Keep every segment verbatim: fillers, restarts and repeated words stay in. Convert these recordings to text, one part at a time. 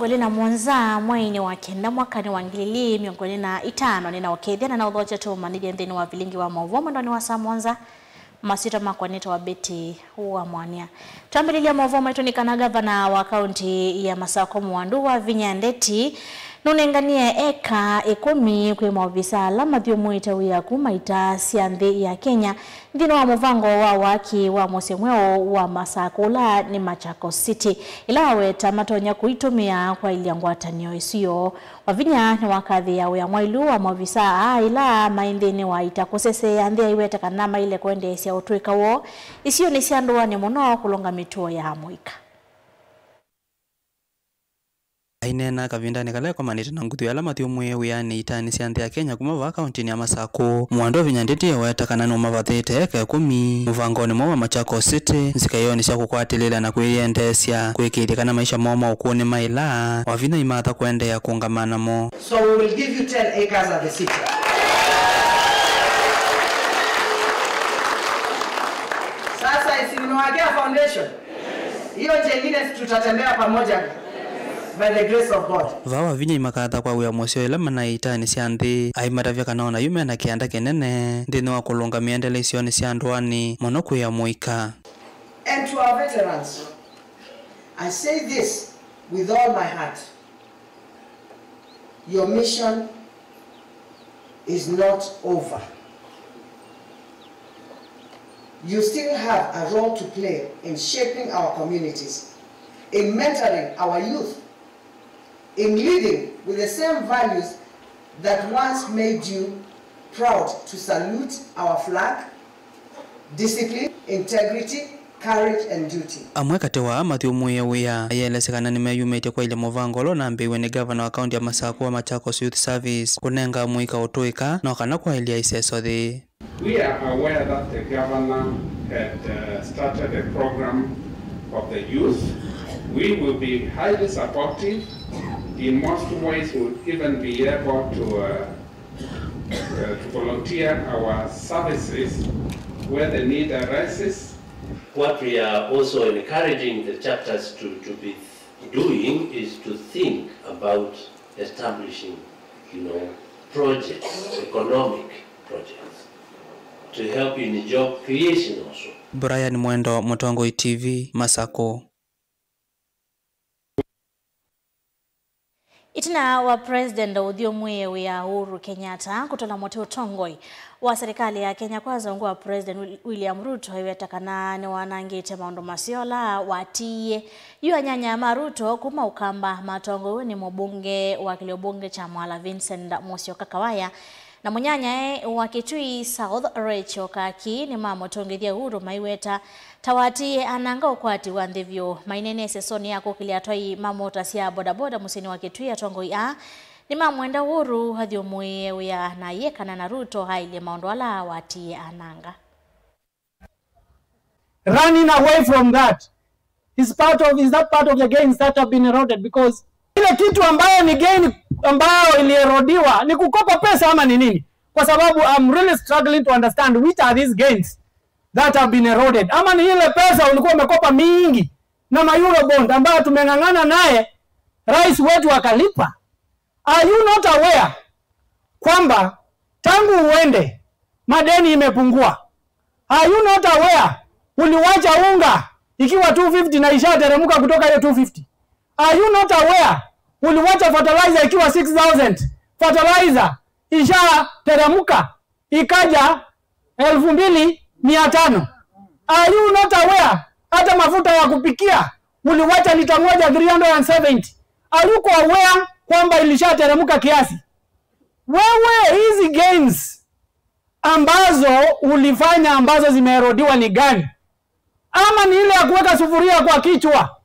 Mĩongo ĩlĩ na mũonza mweinĩ wa kenda mwakanĩ wa ngili ili mĩongo ĩlĩ na itano, nĩnaũkethya na naũthokya tũmanyĩthye nthĩnĩ wa vilingi wa maũvoo mwendonĩ wa saa mũonza. Masyĩtwa makwa nĩtawa Betty wa Mwania. Twambĩlĩlya maũvoo maitũ nĩ kana ngavana wa kaunti ya Masakũ Mwandũ Wavinya Ndeti nũnenganie eka ĩkũmi kwĩ maovisa ala mathyũmũĩte wĩa kuma ita sya nthĩ ya Kenya nthĩnĩ wa mũvango wa waki wa mũsyĩ mweũ wa Masakũ ũla nĩ Machakos City, ĩla waweta matonya kũitũmĩa kwaĩlya ngwatanĩo ĩsu yoo. Wavinya nĩwakathĩĩa wĩa mwaĩlu wa maovisa aa ĩla maĩ nthĩnĩ wa ita kũseseea nthĩ aiweta kana maĩle kwendeesya ũtũĩka woo isionĩ sya ndũanĩ mũno kũlũnga mĩtuo ya amũika. Aineena kavindanĩ kala ekomanĩte na nguthu ala mathyũmũĩe wĩanĩ itanĩ sya nthĩ ya Kenya kuma vaa kauntinĩ ya Masakũ, Mwandũ Wavinya Ndeti eweta kana nũmavathĩte eka ĩkũmi mũvangonĩ mweũ wa Machakos City, nzika ionĩ sya kũkwatĩlĩla na kwĩyendeesya, kũĩkĩĩthya kana maisha moo ma ũkũũ nĩmaĩla, Wavinya aimatha kũendeea kũũngama namo. So we will give you ten acres at the city. Sasa, si nimewekea foundation? Hiyo njia ingine tutatembea pamoja by the grace of God. Vaa Wavinya aimakatha kwa wĩa mũseo ĩla manaĩ itanĩ sya nthĩ, aimatavya kana ona yu mena kĩanda kĩnene nthĩnĩ wa kũlũnga mĩendele isionĩ sya ndũanĩ mũno kwĩ amũika. And to our veterans, I say this with all my heart. Your mission is not over. You still have a role to play in shaping our communities, in mentoring our youth, in leading with the same values that once made you proud to salute our flag, discipline, integrity, courage and duty. Amwe katĩ wa aa mathyũmũĩe wĩa mayĩelesya kana nĩmeyumĩtye kwaĩlya mũvango ũla ũnambĩĩiwe nĩ ngavana wa kaunti ya Masakũ wa Machakos Youth Service kũnenga amũika ũtũĩka no kana kwaĩlya iseso yĩĩ. We are aware that the governor had uh, started a program of the youth. We will be highly supportive. In most ways, we'll even be able to uh, uh, to volunteer our services where the need arises. What we are also encouraging the chapters to, to be doing is to think about establishing, you know, projects, economic projects, to help in job creation also. Brian Mwendo, Mũtongoi T V, Masakũ. Ĩtina wa President ũthyũmũĩe wĩa Uhuru Kenyatta kũtwala mũtĩ ũtongoi wa serikali ya Kenya kwa azungu wa President Wil-, William Ruto, aiweta kana nĩwanangĩte maũndũ maseo ala watiie. Yu anyanya ma Ruto kuma Ũkamba matongoew'e nĩ mũmbunge wa kĩlĩo mbunge kya Mwala Vincent Musyoka Kawaya na mũnyanyae wa Kitui South Rachel Kaki nĩmamũtũngĩthya Uhuru maiweta ta watiie ananga ũkwati wa nthĩ vyũ. Maineenea ĩsesonĩ ya kũkĩlya atwai ma mota sya bodaboda mũsyĩnĩ wa Kitui, atongoi aa nĩmamwenda Uhuru athyũmũĩe wĩa na ayĩkana na Ruto aĩlye maũndũ ala watiie ananga. Running away from that is part of, is that part of the gains that have been eroded? Because ile kitu ambayo ni gain ambayo ilierodiwa ni kukopa pesa ama ni nini? Kwa sababu I'm really struggling to understand which are these gains that have been eroded. Ama ni ile pesa ulikuwa umekopa mingi na ma Eurobond ambayo tumeng'ang'ana naye rais wetu akalipa? Are you not aware kwamba tangu uende madeni imepungua? Are you not aware uliwacha unga ikiwa two fifty na ishateremka kutoka hiyo two fifty? Are you not aware uliwacha fertilizer ikiwa six thousand? Fertilizer ishateremka ikaja elfu mbili mia tano. Are you not aware hata mafuta ya kupikia uliwacha lita moja three hundred and seventy? Are you aware kwamba ilishateremka kiasi? Wewe, hizi gains ambazo ulifanya ambazo zimeerodiwa ni gani? Ama ni ile ya kuweka sufuria kwa kichwa?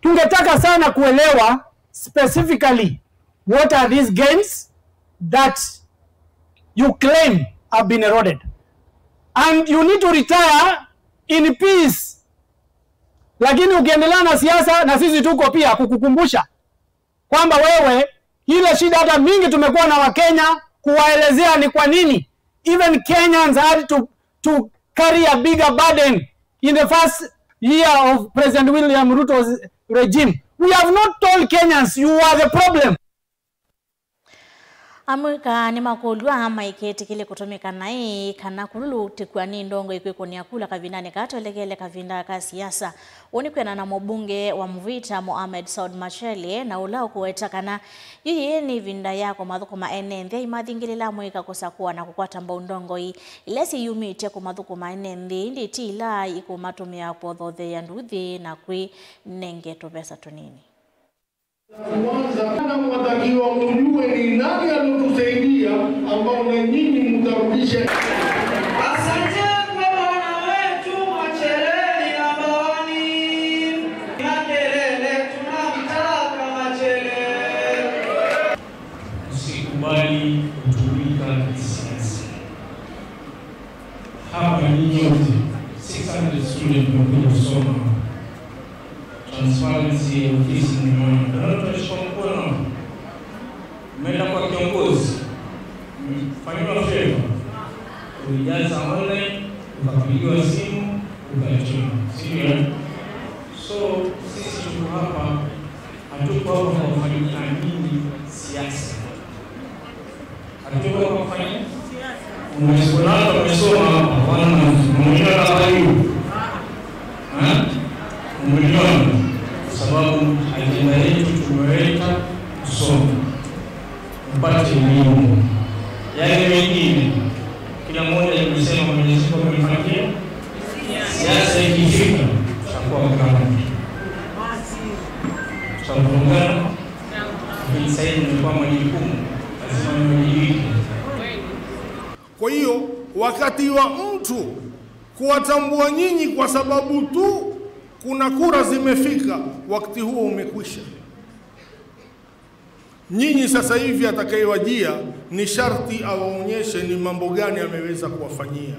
Tungetaka sana kuelewa specifically what are these gains that you claim have been eroded. And you need to retire in peace. Lakini ukiendelea na siasa, na sisi tuko pia kukukumbusha kwamba wewe, ile shida hata mingi tumekuwa na Wakenya kuwaelezea ni kwa nini even Kenyans had to, to carry a bigger burden in the first year of President William Ruto's regime. We have not told Kenyans you are the problem. Amwe kaa nĩmakũlw'a maiketĩkĩle kũtũmĩka naĩ kana kũlulutĩkw'a nĩ ndongoi kwĩkũnĩa kula kavindanĩ kaa twelekele kavinda ka siasa. Ũu nĩ kwĩanana na mũmbunge wa Mvita Mohamed Saud Machele, na ũla ũkũweta kana yĩĩ nĩ ĩvinda ya kũmathũkũma ene nthĩ aimathingĩlĩla amwĩka kũsakũa na kũkwata mbau ndongoi ila syĩyumĩtye kũmathũkũma ene nthĩ, ĩndĩ ti ila ikũmatũmĩa kwothotheea nduthi na kwĩnenge tũvesa tũnini. Kwanza, na mwatakiwa mjue ni nani alotusaidia, ambao na nyinyi mtarudisha. Asante kwa bwana wetu Machele Inambawani. Makelele tunamtaka Machele. Usikubali kutumika kisiasa. Hapa ni nyote, six hundred students wamekuja kusoma. Transparency ya ofisi ni mwana. Ndio tunachukua mkono. Umeenda kwa kiongozi, umefanyiwa favor, ulijaza online, ukapigiwa simu, ukachoma. Sio? So, sisi tuko hapa, hatuko hapa kwa kufanyia nyinyi siasa. Hatuko hapa kufanya. Umes-, kuna watu wamesoma hapa, wana, umeona hapa hiyo. Ha? Umeona? Kwa sababu ajenda yetu tumeweka kusoma. Mpate elimu. Yale mengine, kila mmoja nimesema Mwenyezi Mungu amenipangia. Siasa ikifika, tutakuwa kama. Tutaungana. Lakini sasa hivi nimekuwa majukumu, lazima niwajibike. Kwa hiyo, wakati wa mtu kuwatambua nyinyi kwa sababu tu kuna kura zimefika, wakati huo umekwisha. Nyinyi sasa hivi atakayewajia ni sharti awaonyeshe ni mambo gani ameweza kuwafanyia.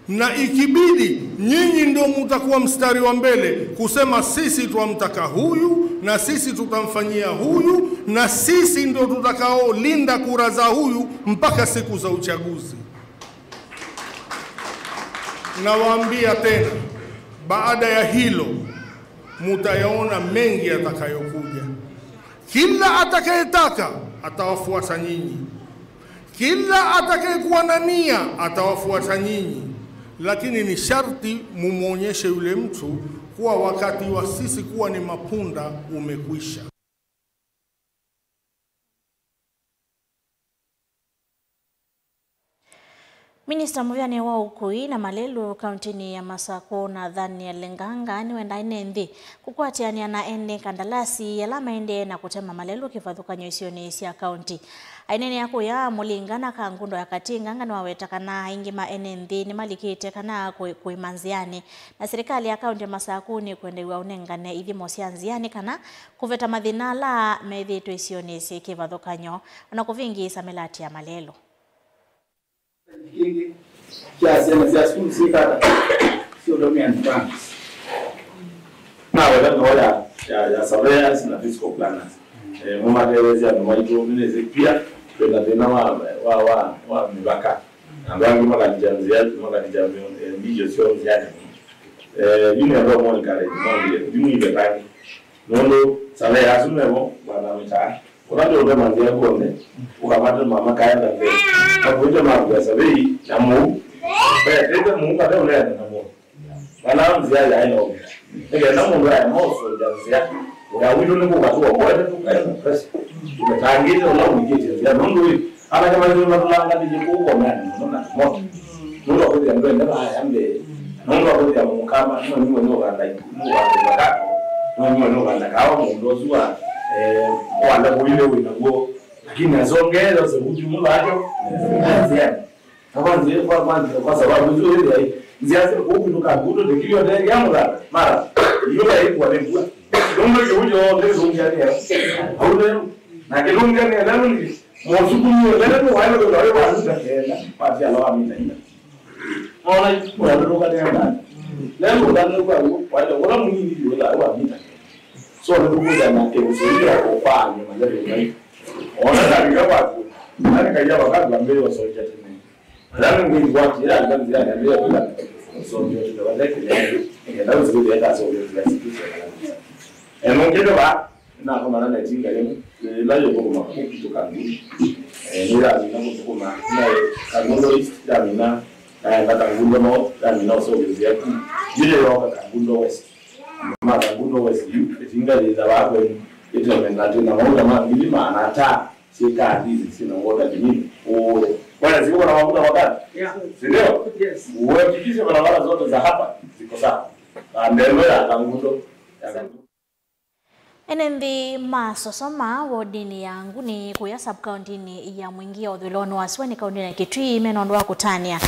Na ikibidi, nyinyi ndio mutakuwa mstari wa mbele kusema, "Sisi twamtaka huyu, na sisi tutamfanyia huyu, na sisi ndio tutakaolinda kura za huyu mpaka siku za uchaguzi." Nawaambia tena, baada ya hilo, mutayaona mengi yatakayokuja. Kila atakayetaka, atawafuata nyinyi. Kila atakayekuwa na nia atawafuata nyinyi, lakini ni sharti mumwonyeshe yule mtu kuwa wakati wa sisi kuwa ni mapunda umekwisha. Minista mũvĩanĩ wa ũkui na malelũ kauntinĩ ya Masakũ, Nathaniel Nganga, nĩwendaa ene nthĩ kũkwatĩanĩa na ene kandalasi ala maendee na kũtema malelũ kĩvathũkany'o isionĩ sya kaunti. Aineenea kũya Mũlinga na Kangundo ya Katĩ, Nganga nĩwaweta kana aingĩ ma ene nthĩ nĩmalikĩte kana kũ-, kũĩma nzĩanĩ, na silikalĩ ya kaunti ya Masakũ nĩkwendew'a ũnengane ithimo sya nzĩanĩ kana kũveta mathĩna ala methĩĩtwe isionĩ syĩ kĩvathũkany'o, o na kũvĩngĩĩsa mĩlatĩ ya malelũ. Kĩngĩ kya syana sya sukulu syĩkata syũtũmĩa nthĩ. Naweta noo ya, ya, ya surveyors na physical planners. Eh, mo matetheesya andũ maitũ, nĩnĩsĩ pia twĩ na thĩna wa, wa, wa, wa mĩvaka. Andũ angĩ makatĩkya nzĩa, makatĩkya mĩ-, eh, mbio syoo nzĩanĩ. Eh, yu nĩ andũ amwe encourage, mwambie, yu nĩ ivetani. Nũndũ surveyor asu mevo, bwana Mĩtaa. Ũla nĩ ũtema nzĩa kw'onthe, ũkamate mama kaenda mbee. Makuĩte maku ya savei na mũu. Mbetete mũu kate ũneena na mũu. Kana nzĩa yaĩ na ũvika. Nĩ kenda mũndũ aema ũsũngya nzĩa. Ũya witũ nĩ kũkatũa mboete tũkaenda pressure. Tũmetangĩte ũla ũvikĩtye nzĩa. Nũndũ ĩ, anake maitũ nĩmatũlanganĩtye kũu komeanĩ mũno na moto. Nũndũ wa kwĩthĩa ndwende vaya mbee. Nũndũ wa kwĩthĩa mũkama, no nĩwe nĩ ũvanda, nĩ ũvanda ivakato, no nĩwe nĩ ũvanda kawa mũũnda ũsu wa, eh, wanda kũile wĩ naw'o. Lakini asongee yose vuju mũno ajo. Nzĩa. Na kwa nzĩa, kwa, kwa, kwa sababu nzĩa, nzĩa, nzĩa sya kũu kũndũ ka kũndũ ndĩkĩlyo ndengea mũthanga. Mara, iyo yaikuwa nĩ mbua. Nũndũ kĩu kyonthe kĩlũngianĩa. Au leo. Na kĩlũngianĩa leo nĩ Mũsukumie lelũ waĩ wĩ waĩ wa mita kenda, wasyala wa mita ina. Ona ũyatũka nenda. Lelũ ũtanu kwa waĩ ũla mũnini yu ũla wa mita kenda. So nĩ kũkũja na kĩusulia kwa nyuma lelũ mai. Ona ndavika kwa tu. Nani kaja wakati wa mbele wa soja tena. Lelũ ngĩ kwa kila ndio ndio ndio kwa soja tena wale kile. Ndio ndio ndio kwa soja tena. Eno ngĩtwe va, nĩnakomana na ĩtinga yĩmwe, ĩla yĩthũkũma kũkitũ Kangundo. Eh, nĩyamina kũthũkũma, naĩ Kangundo East, yamina, naenda Kangundo North, yamina ũseũvĩthya ku. Yĩle yoka Kangundo West. Ma Kangundo West yu, ĩtinga yĩtha va kwenyu, ĩteme na twĩ na maũta ma ngili maana ata, syĩkaa ndizi, sina water kinini. Uwe. Bwana, siko na mafuta makali? Yeah. Si ndio? Yes. Uhakikishe barabara zote za hapa ziko sawa. Na ndelo ya Kangundo. Ya Kangundo. Ene nthĩ ma Sosoma wodinĩ ya Nguni kũya sub-kauntinĩ ya Mwingi ya ũthũĩlonĩ wa Sua nĩ kauntinĩ ya Kitui mena ũndũ wa kũtanĩa.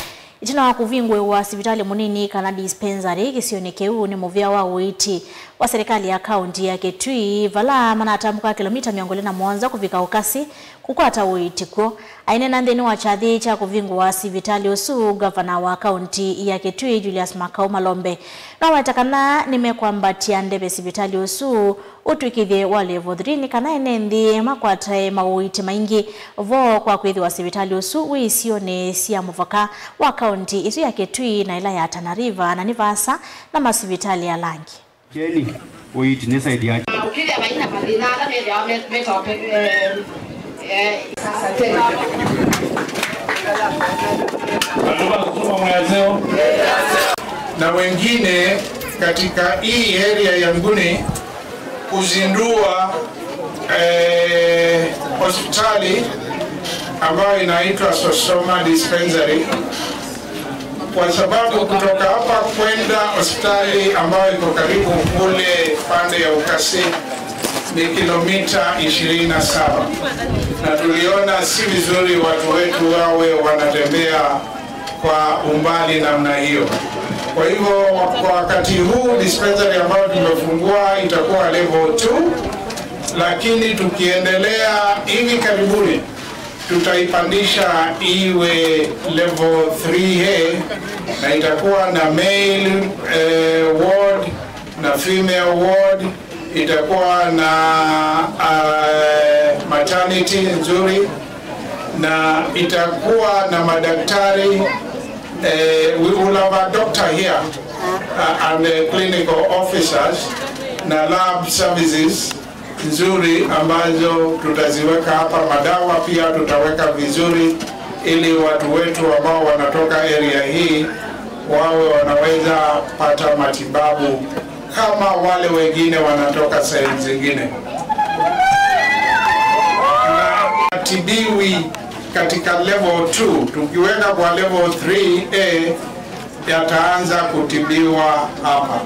Ĩtina wa kũvingũĩwa sivitalĩ mũnini kana dispensary kĩsionĩ kĩu nĩ mũvĩa wa ũiiti wa serikali ya kaunti ya Kitui, vala manatambũka kilomita mĩongo ĩlĩ na mũonza kũvika Ukasi kũkwata ũiiti kw'o. Aineena nthĩnĩ wa kyathĩ kya kũvingũa sivitalĩ ũsu, ngavana wa kaunti ya Kitui, Julius Makau Malombe, nĩwaweta kana nĩmekwambatya ndeve sivitalĩ ũsu ũtw'ĩkĩthye wa level three nĩ kana ene nthĩ makwate maũiiti maingĩ vo kwa kwĩthĩwa sivitalĩ ũsu wĩ isionĩ sya mũvaka wa kaunti ĩsu ya Kitui na ĩla ya Tana River, na nĩ vaasa na masivitalĩ ala angĩ. Keli, ũiiti nĩ side yake. Ũkĩthĩa maina mathĩna ala methĩawa me- metawa pe- eh, eh, satanic. Watu wa kusoma mwelezeo. Na wengine katika hii area ya Nguni kuzindua, eh, hospitali ambayo inaitwa Sosoma Dispensary, kwa sababu kutoka hapa kwenda hospitali ambayo iko karibu kule pande ya Ukasi ni kilomita ishirini na saba, na tuliona si vizuri watu wetu wawe wanatembea kwa umbali namna hiyo. Kwa hivyo, kwa wakati huu, dispensary ambayo tumefungua itakuwa level two, lakini tukiendelea, hivi karibuni tutaipandisha iwe level three A, na itakuwa na male, eh, ward na female ward, itakuwa na, uh, maternity nzuri, na itakuwa na madaktari, eh, we will have a doctor here, uh, and, uh, clinical officers na lab services nzuri ambazo tutaziweka hapa. Madawa pia tutaweka vizuri ili watu wetu ambao wanatoka area hii wawe wanaweza pata matibabu kama wale wengine wanatoka sehemu zingine. Na atibiwi katika level two, tukiweka kwa level three A, yataanza kutibiwa hapa.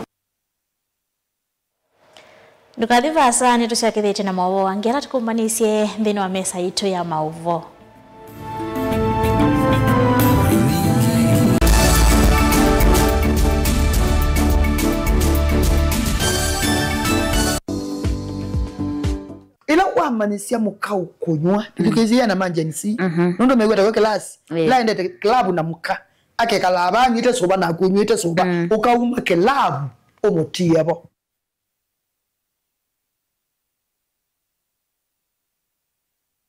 Ndũkathi vaasa, nĩtũsyokethĩtye na maũvoo angĩ ala tũkũmbanĩisye nthĩnĩ wa mesa yitũ ya maũvoo. Ĩla wamanyĩsya mũka ũkũnyw'a, ĩthukĩĩsye na ma Gen Z, nũndũ mew'ĩte we kĩlasi, ĩla endete kĩlavu na mũka, akekalaa vaa anyw'ĩte sũva naku ũnyw'ĩte sũva, ũkauma kĩlavu ũmũtie vo.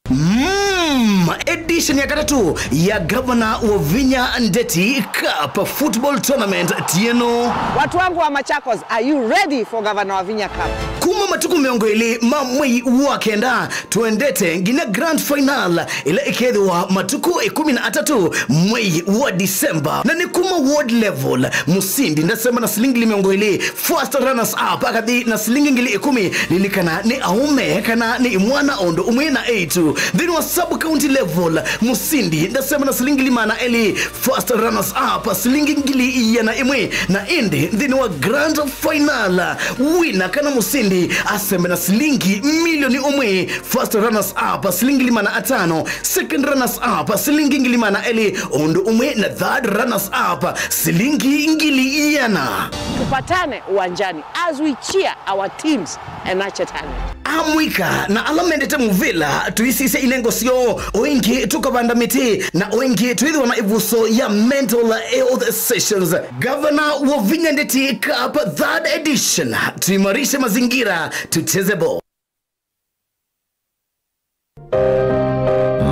Mm, edition ya katatũ ya Gavana Wavinya Ndeti Cup Football Tournament tieno. Watu wangu wa Machakos, are you ready for Governor Wavinya Cup? Kuma matukũ mĩongo ĩlĩ ma mwei wa kenda, tũendete nginya grand final ĩla ĩkethĩwa matukũ ĩkũmi na atatũ mwei wa December. Na nĩ kuma ward level, mũsindi ndasema na silingi ngili mĩongo ĩlĩ, first runners up akathi na silingi ngili ĩkũmi. Lilikana nĩ aũme kana nĩ imwana o ũndũ ũmwe na eĩtu. Nthĩnĩ wa sub county level, mũsindi ndasema na silingi ngili maana elĩ, first runners up silingi ngili iana ĩmwe. Na ĩndĩ nthĩnĩ wa grand final, wina kana mũsindi asembe na silingi milioni ũmwe, first runners up silingi ngili maana atano, second runners up silingi ngili maana elĩ, o ũndũ ũmwe na third runners up silingi ngili iana. Tupatane uwanjani as we cheer our teams and nurture talent. Amũika na ala mendete mũvĩla, tũisisya inengo syoo, o ĩngĩ tũkavanda mĩtĩ, na o ĩngĩ twĩthĩwa na ĩvuso ya mental health sessions. Gavana Wavinya Ndeti Cup third edition, tuimarishe mazingira, tucheze ball.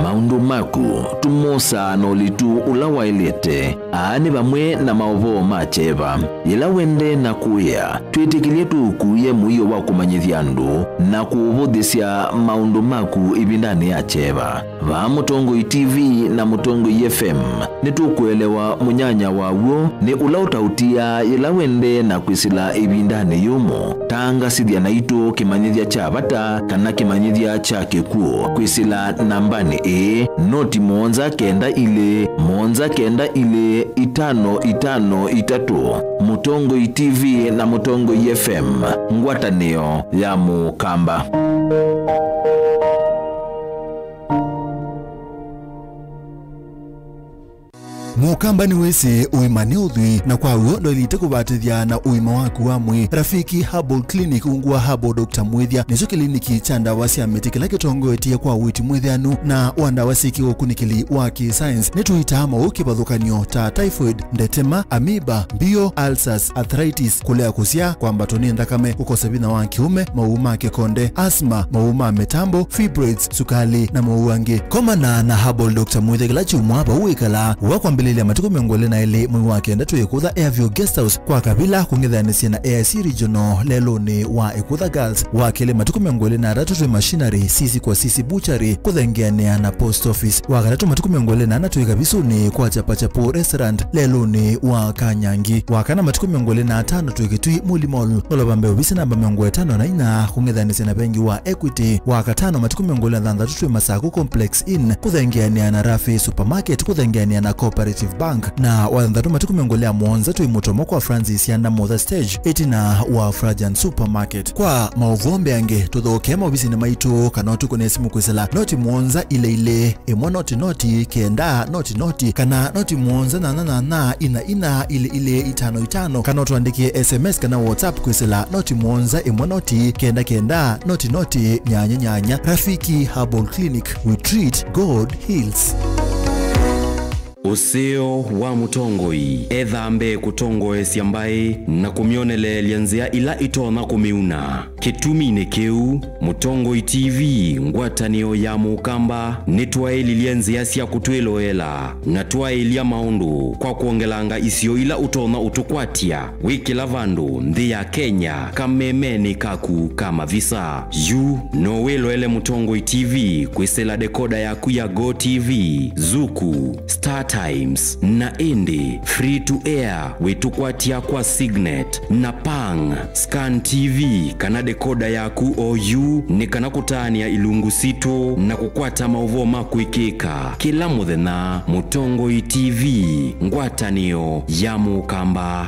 Maũndũ Maku, tũmosaa na ũlitu ũla waĩlĩte. Aa nĩ vamwe na maũvoo ma kyeva. Yĩla wendee na kũĩa, twĩtĩkĩlye tũũkuĩe mũio wa kũmanyĩthya andũ na kũũvũthĩsya maũndũ maku ĩvindanĩ ya kyeva. Vaa Mũtongoi T V na Mũtongoi F M, nĩtũkũelewa mũnyanya waw'o nĩ ũla ũtaũtiaa yĩla wendee na kwĩsĩla ĩvindanĩ yũmũ. Tangasĩthya naitũ kĩmanyĩthya kya vata kana kĩmanyĩthya kya kĩkw'ũ kwĩsĩla nambanĩ ĩĩ, noti mũonza kenda ilĩ, mũonza kenda ilĩ, itano itano itatũ. Mũtongoi T V na Mũtongoi F M, ngwatanĩo ya Mũkamba. Mũkamba nĩwĩsĩ ũima nĩ ũthwii, na kwa w'o ndwaĩlĩte kũvatĩthya na ũima waku wa mwĩĩ. Rafiki Herbal Clinic, ungu wa Herbal Doctor Mwĩthya, nĩkyo kĩliniki kya ndawa sya mĩtĩ kĩla kĩtongoetye kwa ũiiti mwĩthĩanu na wa ndawa syĩ kĩũkunĩkĩli wa kĩ-science. Nĩtũitaa maũũ kĩvathũkany'o ta typhoid, ndetema, amoeba, mbio, ulcers, arthritis, kũlea kũsyaa, kwambatwa nĩ nthakame, kũkosa vinya wa kĩũme, maũũ ma kĩkonde, asthma, maũũ ma mĩtambo, fibroids, sukali, na maũũ angĩ. Komana na Herbal Doctor Mwĩthya kĩla kyumwa vau wĩkalaa. Wa kwambĩlĩlya matukũ mĩongo ĩlĩ na elĩ mwei wa kenda twĩ Ĩkũtha Airview Guest House kwa Kavila, kũng'ethanĩsya na A I C Regional lelũnĩ wa Ĩkũtha Girls. Wa kelĩ matukũ mĩongo ĩlĩ na atatũ twĩ Machinery, sisi kwa sisi Butchery, kũthengeanĩa na Post Office. Wa katatũ matukũ mĩongo ĩlĩ na ana twĩ Kavisunĩ kwa Chapachapu Restaurant lelũnĩ wa Kanyangi. Wa kana matukũ mĩongo ĩlĩ na atano twĩ Kitui Muli Mall, ngolova mbee ovisi namba mĩongo ĩtano na inya, kũng'ethanĩsya na vengi wa Equity. Wa katano matukũ mĩongo ĩlĩ na thanthatũ twĩ Masaku Complex Inn, kũthengeanĩa na Rafi Supermarket, kũthengeanĩa na Cooperative Bank. Na wa thanthatũ matukũ mĩongo ĩlĩ na mũonza twĩ Mũtomo kwa Francis Yanda Motha Stage, ĩtina wa Frajan Supermarket. Kwa maũvoo mbeange, tũthokee maovisinĩ maitũ kana ũtũkũne simũ kwĩsĩla noti mũonza ilĩ ilĩ, ĩmwe noti noti, kenda noti noti, kana noti mũonza nyanya nyanya, ina ina, ilĩ ilĩ, itano itano, kana ũtũandĩkĩe S M S kana WhatsApp kwĩsĩla noti mũonza ĩmwe noti, kenda kenda, noti noti, nyanya nyanya. Rafiki Herbal Clinic, we treat, God heals. Ũseo wa mũtongoi. Etha mbee kũtongoesya mbaĩ na kũmyoneleelya nzĩa ila itonya kũmĩuna. Kĩtuminĩ kĩu, Mũtongoi T V, ngwatanĩo ya Mũkamba, nĩtwaĩlilye nzĩa sya kũtwĩloela na twaĩlya maũndũ kwa kwongelanga isio ila ũtonya ũtũkwatya wĩ kĩla vandũ nthĩ ya Kenya kamemenĩ kaku ka mavisa. Yu no wĩloele Mũtongoi T V kwĩsĩla dekoda yaku ya Go T V, Zuku, Star Times, na ĩndĩ free to air wĩtũkwatya kwa Signet na Pang. Scan T V kana dekoda yaku oyu nĩ kana kũtaanĩa ilungu sitũ na kũkwata maũvoo ma kwĩkĩka kĩla mũthenya. Mũtongoi T V, ngwatanĩo ya Mũkamba.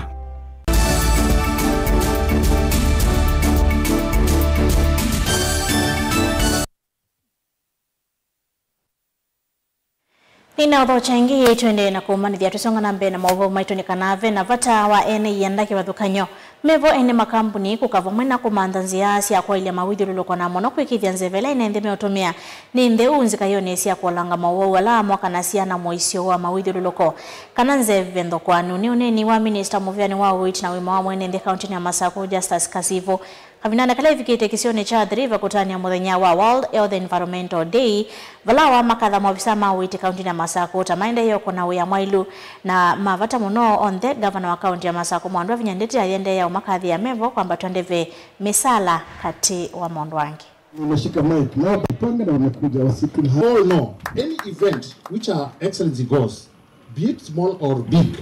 Nĩnaũthokya ĩngĩ, twendee na kũmanyĩthya tũsonga na mbee na maũvoo maitũ nĩ kana ve na vata wa ene ianda kĩvathũkany'o. Mevo ene makambuni kũka vamwe na kũmantha nzĩa sya kwaĩlya mawĩthyũlũlũko na mũno kwĩkĩĩthya nzeve ila ene nthĩ meũtũmĩa nĩ ntheu nzĩkayonĩ sya kũolanga mowau ala amokanasya na mũisyo wa mawĩthyũlũlũko kana nzeve nthokwanũ. Nĩ ũneeni wa minista mũvĩanĩ wa ũiiti na ũima wa mwene nthĩ kaũntĩnĩ ya Masakũ, Justus Kasivu. Kavindanĩ kala ĩvikĩte kĩsionĩ kya Athi River kũtanĩa mũthenya wa World Health Environmental Day, vala wamakatha maovisa ma ũiiti kaũntĩnĩ ya Masakũ ta maendee ũkũna wĩa mwaĩlu na ma vata mũno onthe, ngavana wa kaũntĩ ya Masakũ Mwandu Avinya Ndeti ayendee ũmakathĩa mevo kwambatw'a ndeve, mĩsala, katĩ wa maũndũ angĩ. Nimeshika mic, na wapo pande na wamekuja wasikiza. All know, any event which Her Excellency goes, be it small or big,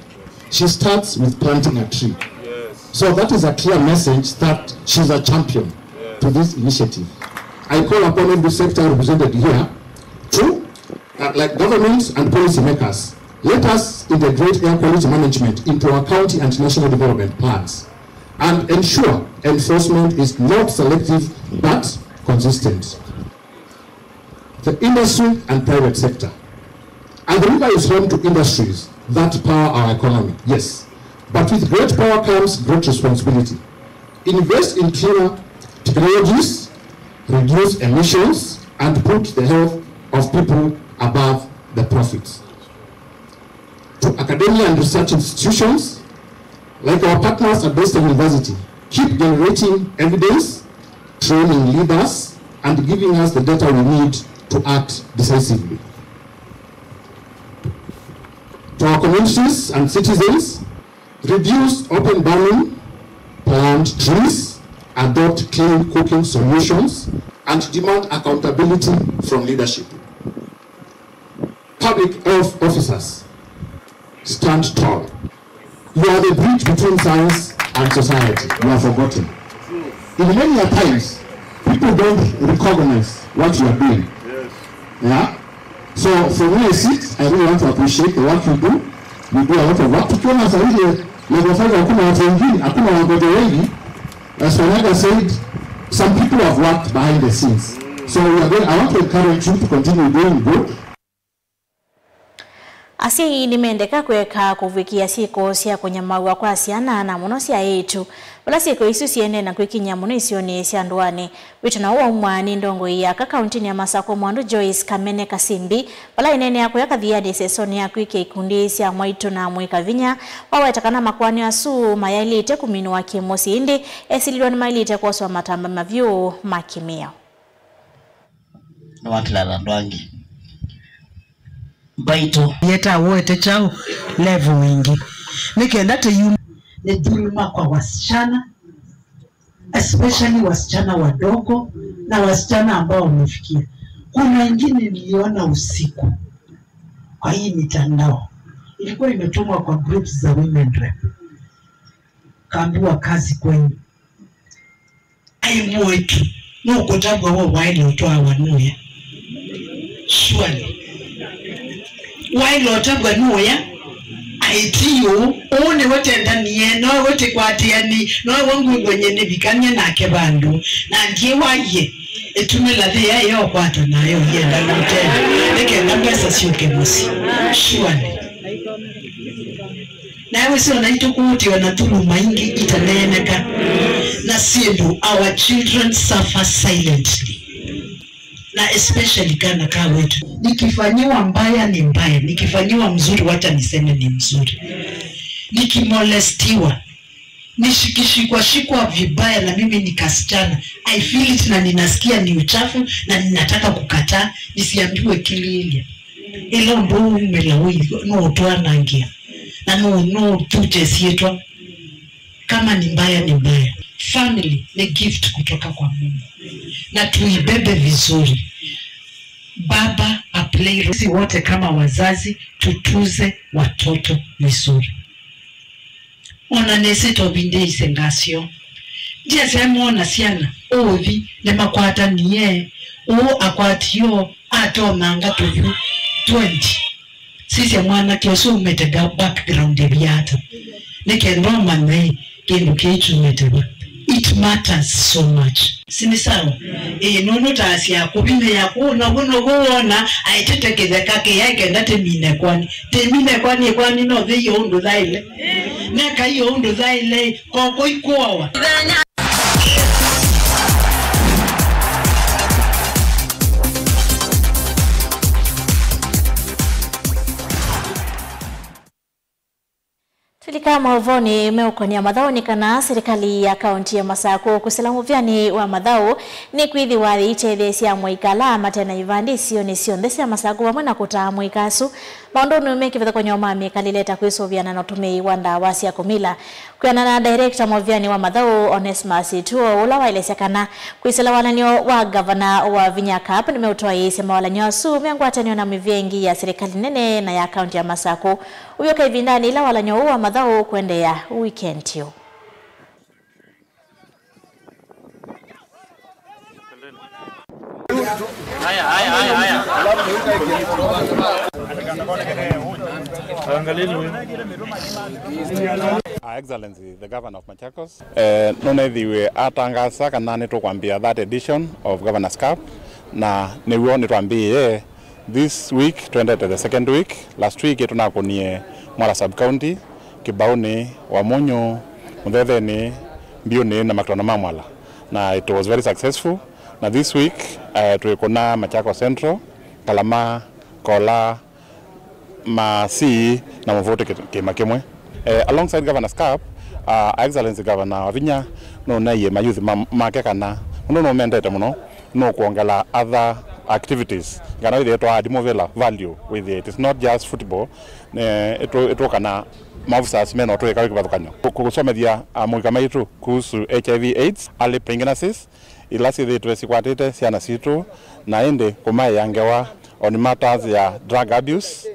she starts with planting a tree. So that is a clear message that she's a champion to this initiative. I call upon every sector represented here to, uh, like government and policy makers, let us integrate air quality management into our county and national development plans and ensure enforcement is not selective but consistent. The industry and private sector. And the river is home to industries that power our economy, yes. But with great power comes great responsibility. Invest in cleaner technologies, reduce emissions, and put the health of people above the profits. To academia and research institutions, like our partners at Daystar University, keep generating evidence, training leaders, and giving us the data we need to act decisively. to our communities and citizens, reduce open burning, plant trees, adopt clean cooking solutions, and demand accountability from leadership. Public health officers, stand tall. You are the bridge between science and society. You are forgotten. In many a times, people don't recognize what you are doing. Yeah? So for me, I sit, I really want to appreciate the work you do. You do a lot of work. Tukiona saa ile level five hakuna watu wengine, hakuna wagonjwa wengi. As Wanyaga said, some people have worked behind the scenes. So we are going, I want to encourage you to continue doing good. Asyai nĩmendeka kũeka kũvw'ĩkĩa syĩko sya kũnyamaw'a kwa syana, na mũno sya eĩtu, vala syĩko isu siendee na kwĩkiny'a mũno isionĩ sya ndũanĩ. Wĩto na ũu waumwa nĩ ndongoi ya aka kaũntĩnĩ ya Masakũ, Mwandu Joyce Kamene Kasimbi, vala aineenea kũya Kathiani ĩsesonĩ ya kwĩkĩa ikundi sya mwaitũ na mũika vinya. Waweta kana makoani asu mayaĩlĩte kũminũwa kĩ-mũsyĩ, ĩndĩ esilĩlwa nĩmaĩlĩte kwoswa matambya mavyũ ma kĩmĩao. Nĩwakĩlala andũ angĩ. Mbaitũ. Yetawoete kyaũ level ĩngĩ nĩ kenda tĩyum. Ni dhuluma kwa wasichana, especially wasichana wadogo na wasichana ambao wamefikia. Kuna ingine niliona usiku kwa hii mitandao, ilikuwa imetumwa kwa groups za women rep, kaambiwa kazi kwenyu. Ai mwetu, nũkũtavw'a we waĩle ũtwawa nũya? Surely. Waĩle ũtavw'a nũya? Aiti ũũ, ũũ nĩwe tendanie, nowe tĩkwatĩani, nowe ngwĩw'a nye nĩvikany'e nake vandũ, na ndiĩ waie, ĩtumĩla thĩ yaĩ yokwata nayo yenda nũtenda, nĩ kenda mbesa syũke mũsyĩ. Surely. Nawe wĩsĩ ona itũkũũtĩwa na thuluma ingĩ itaneeneka, na syĩndũ, our children suffer silently, na especially kana ka wetu. Nikifanyiwa mbaya ni mbaya, nikifanyiwa mzuri wacha niseme ni mzuri, nikimolestiwa, nikishikwa-shikwa vibaya na mimi ni kasichana, I feel it na ninasikia ni uchafu na ninataka kukataa, nisiambiwe kĩlĩlya. Ĩla ũndũ ũumĩla ũi nũũtwanangĩa na nũ- nũũthuta syĩtwa. Kama ni mbaya ni mbaya. Family ni gift kutoka kwa Mungu na tuibebe vizuri. Baba a play role. Sisi wote kama wazazi tutuze watoto vizuri. Ona nĩsĩ tovindĩĩsye ngasyo. Ndyasya moona syana ũũthi nĩmakwatanie, ũũ akwatio atomanga tũvyũ twenty. Sisya mwanake ũsu umĩte ga- background ĩvia ata? Nĩ kenda ũmanye kĩndũ kĩĩ kyumĩte va. It matters so much. Si nĩ sawa? Ĩĩ, nũndũ taasya kũvimĩa kũu, now'o now'o wona aetete kĩtheka kĩyaĩ kenda tĩmine kwani. Tĩmine kwani, kwani no thĩio ũndũ thaĩle? Neka iyo ũndũ thaĩle, koko ikũawa. Tũlika maũvoonĩ meũkonia mathaũ nĩ kana silikalĩ ya kaũntĩ ya Masakũ kũsila mũvyanĩ wa mathaũ nĩkwĩthĩwa yĩitetheesya amũika ala mate na ivandĩ isionĩ syonthe sya Masakũ vamwe na kũtaa amũika asu maũndũnĩ me kĩvathũkany'o ma mĩkalĩle ta kwĩsũvĩana na ũtũmĩi wa ndawa sya kũmila. Kwĩanana na director mũvyanĩ wa mathaũ Onesmus Ituo, ũla waelesya kana kwĩsĩla walany'o wa ngavana wa Vinya Cup nĩmeũtwaĩĩsya mawalany'o asu me ngwatanĩo na mĩvĩa ĩngĩ ya silikalĩ nene na ya kaũntĩ ya Masakũ. Ũvyũka ĩvindanĩ ĩla walany'o ũũ wa mathaũ ũkũendeea wikendi ĩũ. Her Excellency the Governor of Machakos, eh, nũnethĩiwe atangaasa kana nĩtũkwambĩa third edition of Governor's Cup, na nĩw'o nĩtwambĩĩe. This week twendete the second week. Last week tũnakũnie Mwala sub county, Kĩbaũnĩ, Wamunyu, Mũthethenĩ, Mbiũnĩ na makutano ma Mwala, na it was very successful. Na this week, eh, twĩkũna Machakos Central, Kalama, Kola, Masii na Mũvũtĩ kĩ- kĩĩma kĩmwe. Eh, alongside Governor's Cup, uh, Her Excellency Governor Wavinya nũnaie mayouth ma- make kana ũndũ nũmendete mũno nũkwongela other activities, kana wĩthĩe twa add more value, wĩthĩe it is not just football, eh, ĩtũ-, ĩtũka na maofficers mena ũtũĩka wĩ kĩvathũkany'o. Kũ-, kũsomethya, ah, mũika maitũ kuhusu H I V AIDS, early pregnancies, ila syĩthĩĩtwe sikwatĩte syana sitũ, na ĩndĩ kũmaĩa ngewa on matters ya drug abuse,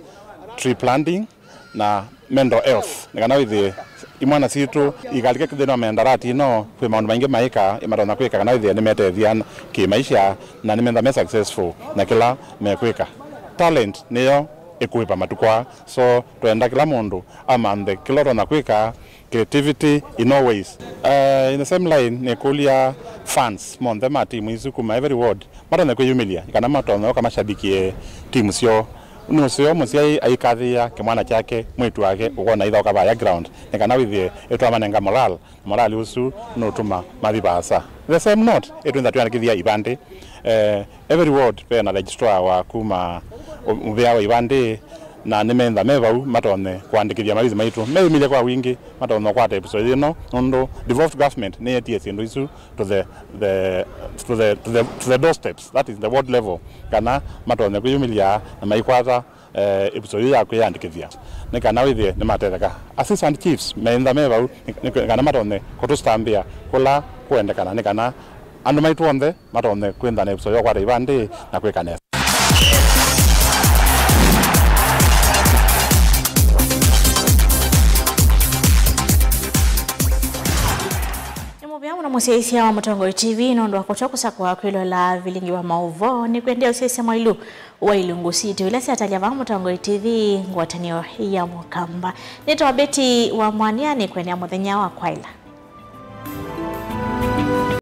tree planting, na mental health, nĩ kana wĩthĩe imwana sitũ ikalike nthĩnĩ wa mendarati ĩno, kwĩ maũndũ maingĩ maĩka, matonya kwĩka kana wĩthĩe nĩmetethya kĩmaisha na nĩmetha me successful na kĩla mekwĩka. Talent nĩyo ĩkũĩva matukũ aa, so twenda kĩla mũndũ amanthe kĩla ũtonya kwĩka, creativity in all ways. Uh, in the same line, nĩkũlya fans monthe ma timu isu kuma every ward matonye kwĩyumĩlya, kana matonye ũka mashabikie timu syoo. Nĩ ũseo mũsyai aikathĩĩa kĩmwana kyake, mwĩĩtu wake, ũkona itha ũkavaya ground, nĩ kana wĩthĩe ĩtwamanenga moral, na moral ũsu nũtuma mathi vaasa. The same note, ĩtwĩntha twĩandĩkĩthya ivandĩ. Eh, every ward ve na registrar wa kuma ũ-, mũvĩa wa ivandĩ, na nĩmentha me vau matonye kũandĩkĩthya mayuthi maitũ meyumĩlye kwa wingĩ, matonye kũkwata episode ĩno, nũndũ devolved government nĩyetie syĩndũ isu to the, the, to the, to the, to the doorsteps, that is the ward level, kana matonye kwĩyumĩlya na maikwata, eh, episode ĩyo ya kwĩyandĩkĩthya, nĩ kana wĩthĩe nĩmatetheka. Assistant chiefs meintha me vau, nĩ, nĩ kana matonye kũtũstambĩa kũla kũendekana, nĩ kana andũ maitũ onthe matonye kwĩntha na episode ya kũkwata ivandĩ na kwĩka nesa. Nĩ mũvea mũno mũsyaĩĩsya wa Mũtongoi T V nũndũ wa kũtw'a kũsakũa kwĩlola vilingi wa maũvoo. Nĩkwendea ũsyaĩĩsya mwailu wa ilungu sitũ ila syatalya vaa Mũtongoi T V, ngwatanĩo ya Mũkamba. Nĩtawa Betty wa Mwania, nĩkwendea mũthenya wa kwaĩla.